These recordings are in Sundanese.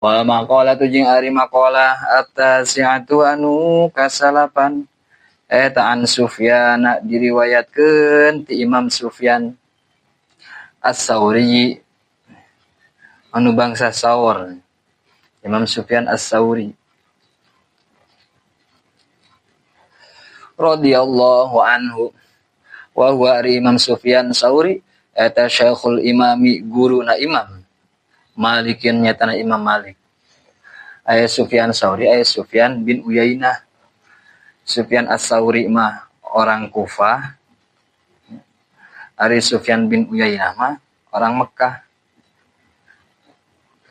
Wal maqalatu jeung ari maqalah at-tasi'atu anu kasalapan eta an Sufyan diriwayatkeun ti Imam Sufyan As-Sauri anu bangsa Saur. Imam Sufyan As-Sauri radhiyallahu anhu wa huwa ari Imam Sufyan Sauri eta syekhul imami guruna Imam Malikin nyatana Imam Malik. Aya Sufyan Sauri, aya Sufyan bin Uyainah. Sufyan As-Sauri mah orang Kufah. Ari Sufyan bin Uyainah mah orang Mekah.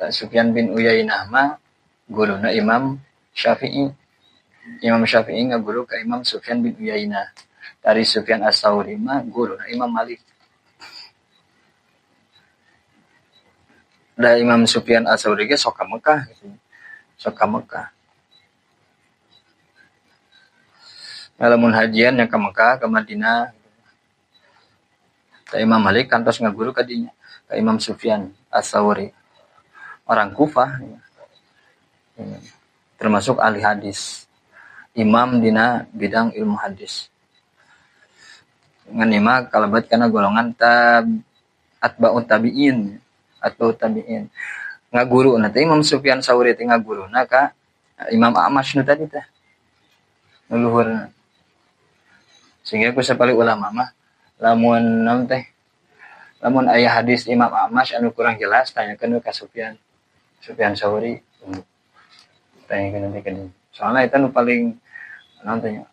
Sufyan bin Uyainah mah guruna Imam Syafi'i. Imam Syafi'i ngaguru ka Imam Sufyan bin Uyainah. Dari Sufyan As-Sauri mah guruna Imam Malik. Da Imam Sufyan As-Sauri ge sok ka Mekah gitu. Sok ka Mekah. Lamun hajian nya ka Mekah, ka Madinah. Da Imam Malik kantos ngaguru ka dinya, ka Imam Sufyan As-Sauri. Orang Kufah ya. Termasuk ahli hadis. Imam dina bidang ilmu hadis. Ngan ima kalebet kana golongan atba'ut tabi'in. Atau tabi'in. Ngaguru na teh Imam Sufyan Sauri teh ngaguruna ka Imam A'mash nu tadi teh. Nu luhurna. Sehingga ku sapali ulama mah lamun naon teh lamun aya hadis Imam A'mash anu kurang jelas tanyakeun ka Sufyan. Sufyan Sauri. Tanyakeun nanti ka dieu. Soalna eta nu paling naon teh nya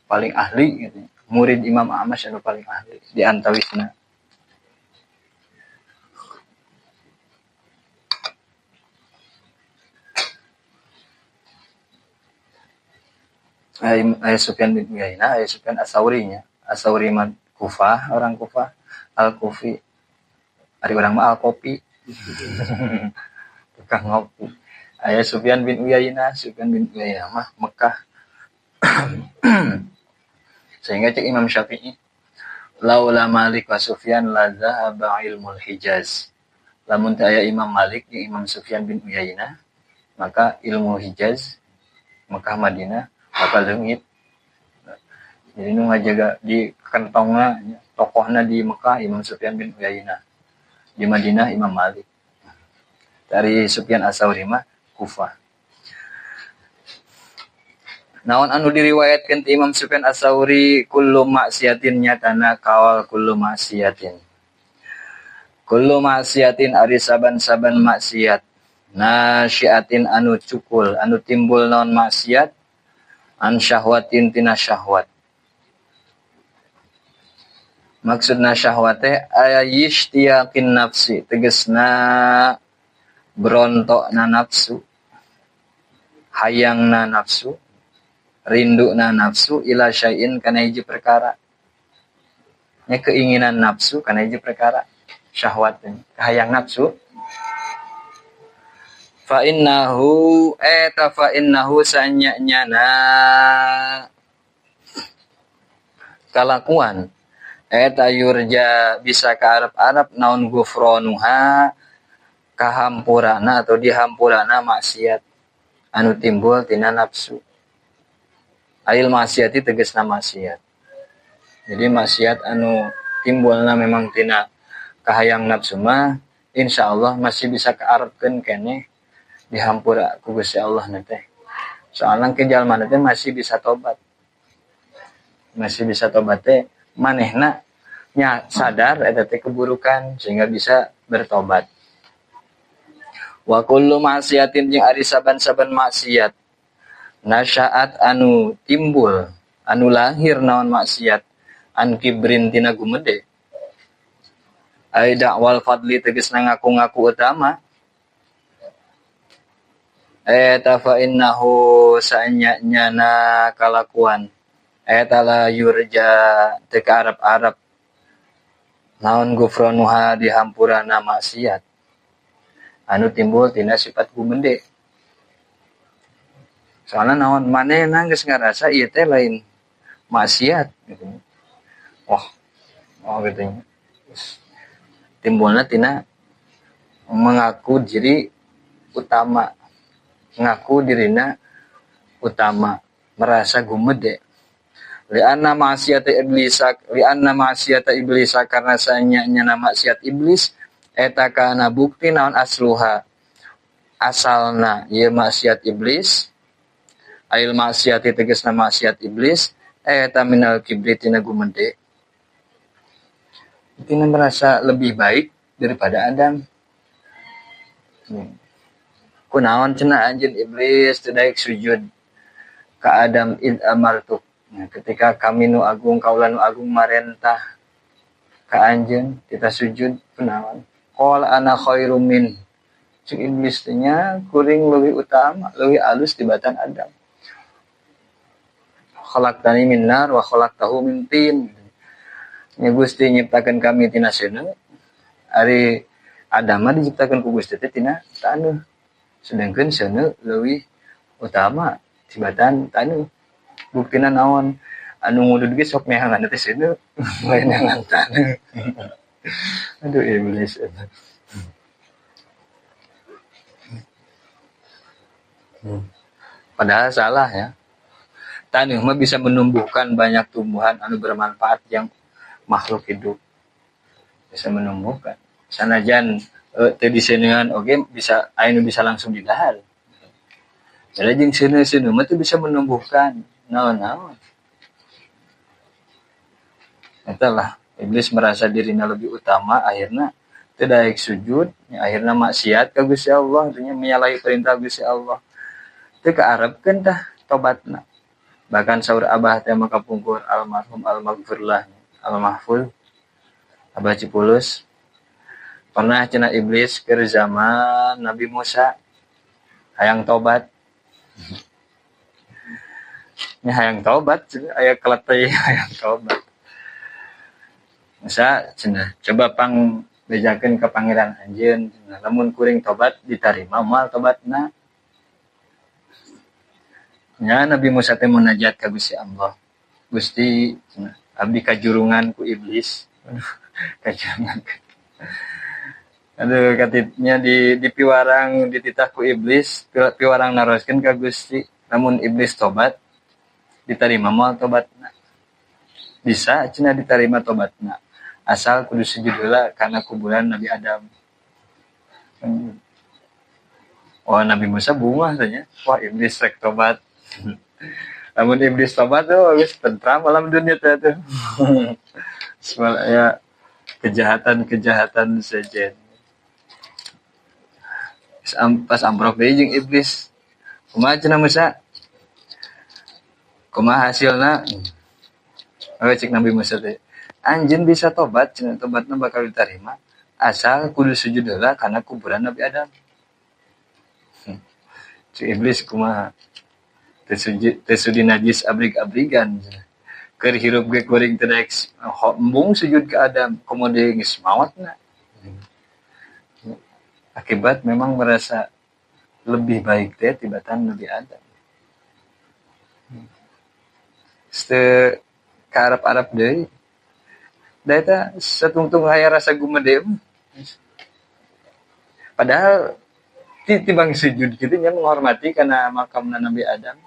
paling ahli gitu. Murid Imam A'mash anu paling ahli di antawisna. Ayah Sufyan bin Uyainah, ayah Sufyan As-Sauri nya. As-Sauri mah Kufah, orang Kufah, Al-Kufi. Ari urang mah Al-Kopi. Tukang ngopi. Ayah Sufyan bin Uyainah, Sufyan bin Uyainah mah Mekah. Sehingga cek Imam Syafi'i, laula Malik wa Sufyan la dhahaba ilmul Hijaz. Lamun teu aya Imam Malik jeung Imam Sufyan bin Uyainah, maka ilmu Hijaz, Mekah Madinah bakal leungit. Jadi nu ngajaga di kentongna tokohna di Mekah Imam Sufyan bin Uyainah, di Madinah Imam Malik. Dari Sufyan As-Sauri mah Kufah. Naon anu diriwayatkeun ti Imam Sufyan As-Sauri kullu maksiatin nyatana kawal kullu maksiatin. Kullu maksiatin ari saban-saban maksiat nasyiatin anu cukul anu timbul naon maksiat an syahwatin tina syahwat. Maksudna syahwat teh ayishtiyaqin nafsi tegesna berontokna nafsu, hayangna nafsu, rinduna nafsu ila syai'in kana hiji perkara. Nya keinginan nafsu kana hiji perkara syahwat teh kahayang nafsu. Fa innahu eta fa innahu sanyanyana kalakuan eta yurja bisa ka arab-arab naon gufronuha kahampurana atau dihampurana maksiat anu timbul tina nafsu. Ail maksiati tegasna maksiat. Jadi maksiat anu timbulna memang tina kahayang nafsu mah insyaallah masih bisa kaarepkeun keneh dihampura ku Gusti Allah na teh. Soalna ke jalma na teh masih bisa tobat. Masih bisa tobat teh manehna nya sadar eta teh keburukan sehingga bisa bertobat. Wa kullu ma'siyatin jeung ari saban-saban maksiat nasyaat anu timbul anu lahir naon maksiat an kibrin tina gumede. Ai da'wal fadli tegasna ngaku-ngaku utama. Eta fa innahu sanyanyana kalakuan eta la yurja teu ka Arab-Arab naon gufronuha dihampurana maksiat anu timbul tina sifat gumende. Soalna naon manehna geus ngarasa ieu teh lain maksiat gitu. Oh, oh gitu. Timbulna tina mengaku diri utama. Ngaku dirina utama, merasa gumede. Li'anna ma'siyata iblisa karena sanyanya maksiat iblis eta kana bukti naon asluha asalna ieu maksiat iblis ail maksiati tegasna maksiat iblis eta minal kibri tina gumede. Tina merasa lebih baik daripada Adam. Kunaon cenah anjeun iblis teu daek sujud ka Adam id amartu. Nah, ketika kami nu agung kaula nu agung marentah ka anjeun kita sujud kunaon? Qala ana khairum min. Cek iblis teh nya kuring leuwih utama, leuwih alus tibatan Adam. Khalaqtani min nar wa khalaqtahu min tin. Nya Gusti nyiptakeun kami tina seuneu, ari Adam mah diciptakeun ku Gusti teh tina taneuh. Sedangkan seuneu leuwih utama tibatan taneuh. Buktina naon anu ngudud ge sok neangan teh seuneu lain neangan taneuh. Aduh iblis eta. Padahal salah ya. Taneuh mah bisa menumbuhkan banyak tumbuhan anu bermanfaat yang makhluk hidup. Bisa menumbuhkan. Sanajan teu diseuneuan oge bisa anu bisa langsung didahar. Jadi jeung seuneu-seuneu mah teu bisa menumbuhkan naon-naon. Eta lah iblis merasa dirinya lebih utama akhirna teu daek sujud, akhirna maksiat ka Gusti Allah, artinya menyalahi perintah Gusti Allah. Teu kaarepkeun tah tobatna. Bahkan saur abah teh maka pungkur almarhum almaghfirlah almahfuz Abah Cipulus pernah cenah iblis keur zaman Nabi Musa hayang tobat. Nya hayang tobat aya keletei hayang tobat. Musa cenah coba pang bejakeun ka pangeran anjeun cenah lamun kuring tobat ditarima moal tobatna. Nya Nabi Musa teh munajat ka Gusti Allah. Gusti cenah abdi kajurungan ku iblis. Aduh, kajurungan. Aduh katitnya di piwarang dititah ku iblis, piwarang naroskeun ka Gusti. Lamun iblis tobat diterima moal tobatna. Bisa cenah diterima tobatna. Asal kudu sujud heula kana kuburan Nabi Adam. Oh Nabi Musa bungah tanya, wah iblis rek tobat. Lamun iblis tobat tuh geus tentram alam dunia teh tuh. Ya kejahatan-kejahatan sejen. Pas ambrok deui jeung iblis. Kumaha cenah Musa? Kumaha hasilna? Oh cek Nabi Musa teh. Anjeun bisa tobat, cenah tobatna bakal diterima asal kudu sujud heula kana kuburan Nabi Adam. Cek iblis kumaha? Teu sudi najis abrig-abrigan. Keur hirup ge kuring teu daek embung sujud ka Adam, komo deui geus maotna. Akibat memang merasa lebih baik teh tibatan Nabi Adam. Teu ka Arab-Arab deui. Da eta satungtung aya rasa gumede. Padahal tibang sujud kitu nya menghormati kana makamna Nabi Adam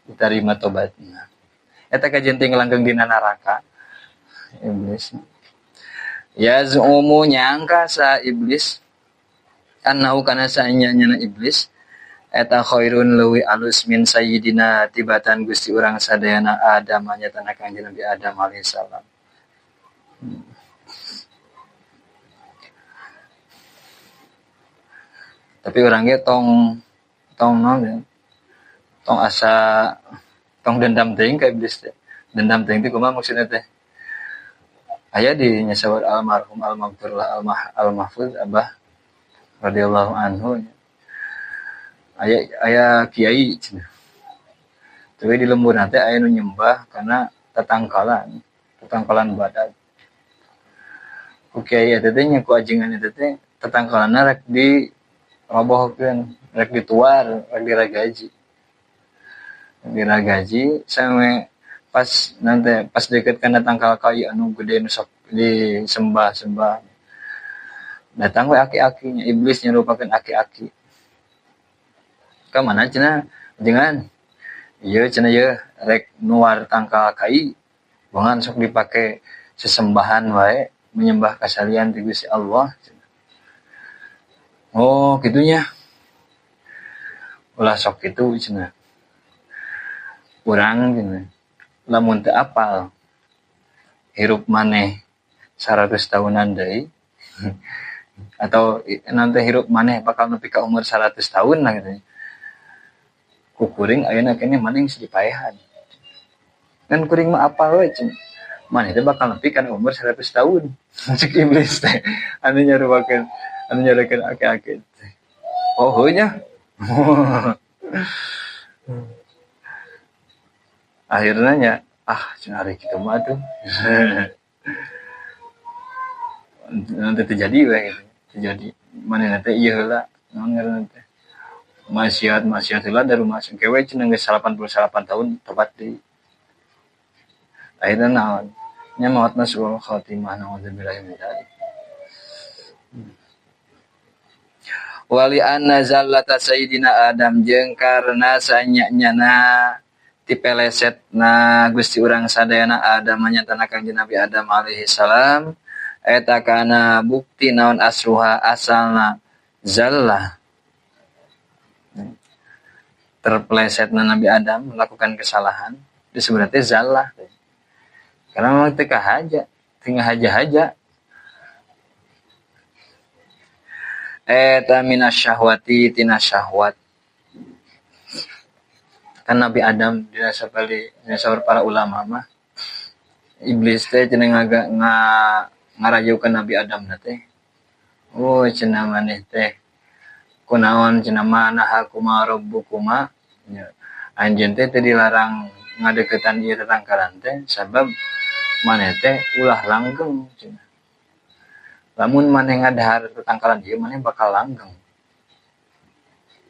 diterima tobatna. Eta kajenting langgeng dina neraka iblis. Yaz'umu nyangka sa iblis annahu kana saanya nyana iblis eta khairun leuwih alus min sayyidina tibatan Gusti urang sadayana Adam nya tanah Kangjeng Nabi Adam alaihi salam. Tapi urang ge tong tong naon ya. Tong asa tong dendam teuing ka iblis teh. Dendam teuing teh kumaha maksudna teh? Aya di nyasawar almarhum almaghfirlah almahfuz Abah radhiyallahu anhu. Aya aya kiai cenah. Tapi di lembur teh aya nu nyembah karena tatangkalan, tatangkalan badag. Ku kiai eta teh nya ku ajengan eta teh tatangkalanna rek dirobohkeun, rek dituar, rek diragaji. Diragaji sampe pas nanti pas deket kana tangkal kayu anu gede nu sok disembah-sembah. Datang we aki-akinya, iblis nyerupakeun aki-aki. Ka mana cenah jengan ieu cenah ieu rek nuar tangkal kai bongan sok dipake sesembahan wae menyembah kasalian ti Gusti Allah. Oh kitunya ulah sok kitu cenah urang cenah lamun teu apal hirup maneh 100 tahunan deui atau nanti hirup maneh bakal nepi ka umur 100 tahun lah gitu. Ku kuring ayeuna keneh maneh geus dipaehan. Ngan kuring mah apal we cenah. Maneh teh bakal nepi kana umur 100 tahun. Cek iblis teh anu nyaruakeun anu nyarekeun ake-ake teh. Oh heuh nya. Akhirnya nya ah cenah ari kitu mah atuh. Nanti terjadi we gitu. Terjadi manehna teh ieu heula naon ngaranna teh maksiat heula dari rumah sengke we cenah geus 88 tahun tobat deui. Akhirna naon nya maotna suul khatimah naudzubillahi min dzalik. Wali anna zallata sayyidina Adam jeung karena sanya-nyana tipelesetna Gusti urang sadayana Adam nyatana Kangjeng Nabi Adam alaihi salam eta kana bukti naon asluha asalna zallah terpelesetna Nabi Adam melakukan kesalahan disebutna teh zallah karena memang teu kahaja teu ngahaja-haja eta minasyahwati tina syahwat. Kan Nabi Adam dina sapali dina saur para ulama mah iblis teh cenah ngarayukeun Nabi Adam na teh. Oh cenah maneh teh kunaon cenah manahakuma rabbukuma nya anjeun teh teu dilarang ngadeukeutan ieu tatangkalan teh sabab maneh teh ulah langgeng cenah. Lamun maneh ngadahar tatangkalan ieu maneh bakal langgeng.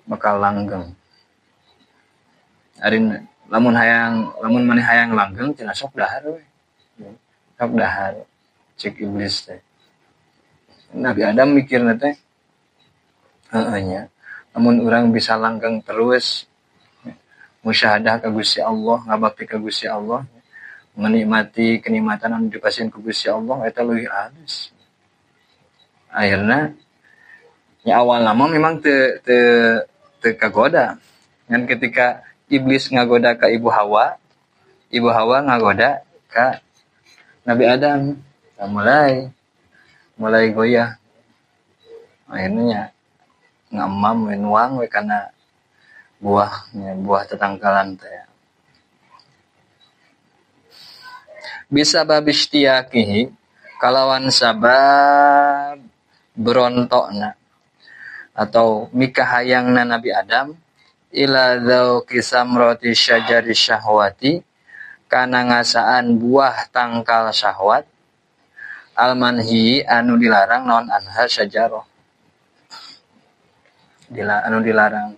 Bakal langgeng. Ari lamun hayang lamun maneh hayang langgeng cenah sok dahar we. Sok dahar cek iblis teh. Nabi Adam mikirna teh heueuh nya lamun urang bisa langgeng terus musyahadah ka Gusti Allah, ngabakti ka Gusti Allah, menikmati kenikmatan anu dipasieun ku Gusti Allah eta leuwih alus. Akhirna nya awal lama memang teu teu teu kagoda. Ngan ketika iblis ngagoda ka Ibu Hawa, Ibu Hawa ngagoda ka Nabi Adam. Nah, mulai goyah. Akhirnya ngamam we nuang we kana buah, buah tetangkalan teh. Bisa babistiakihi kalawan sabab berontokna atau mikahayangna Nabi Adam ila dzauqi samrati syajari syahwati kana ngasaan buah tangkal syahwat almanhi anu dilarang naon anha syajarah anu dilarang.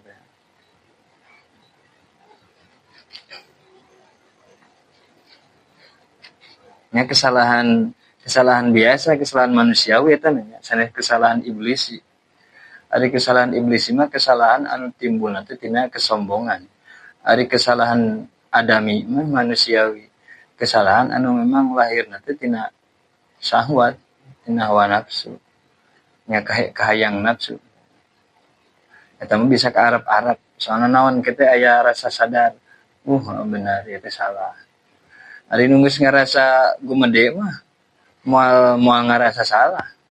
Nya kesalahan biasa, kesalahan manusiawi eta nya, sanes kesalahan iblis. Ari kesalahan iblis mah kesalahan anu timbul teh tina kesombongan. Ari kesalahan adami mah manusiawi. Kesalahan anu memang lahirna teh tina syahwat, tina hawa nafsu. Nya kahayang nafsu. Eta mah bisa ke Arab-Arab. Soalna naon kitu aya rasa sadar. Benar ieu teh salah. Ari nu geus ngarasa gumede mah moal ngarasa salah.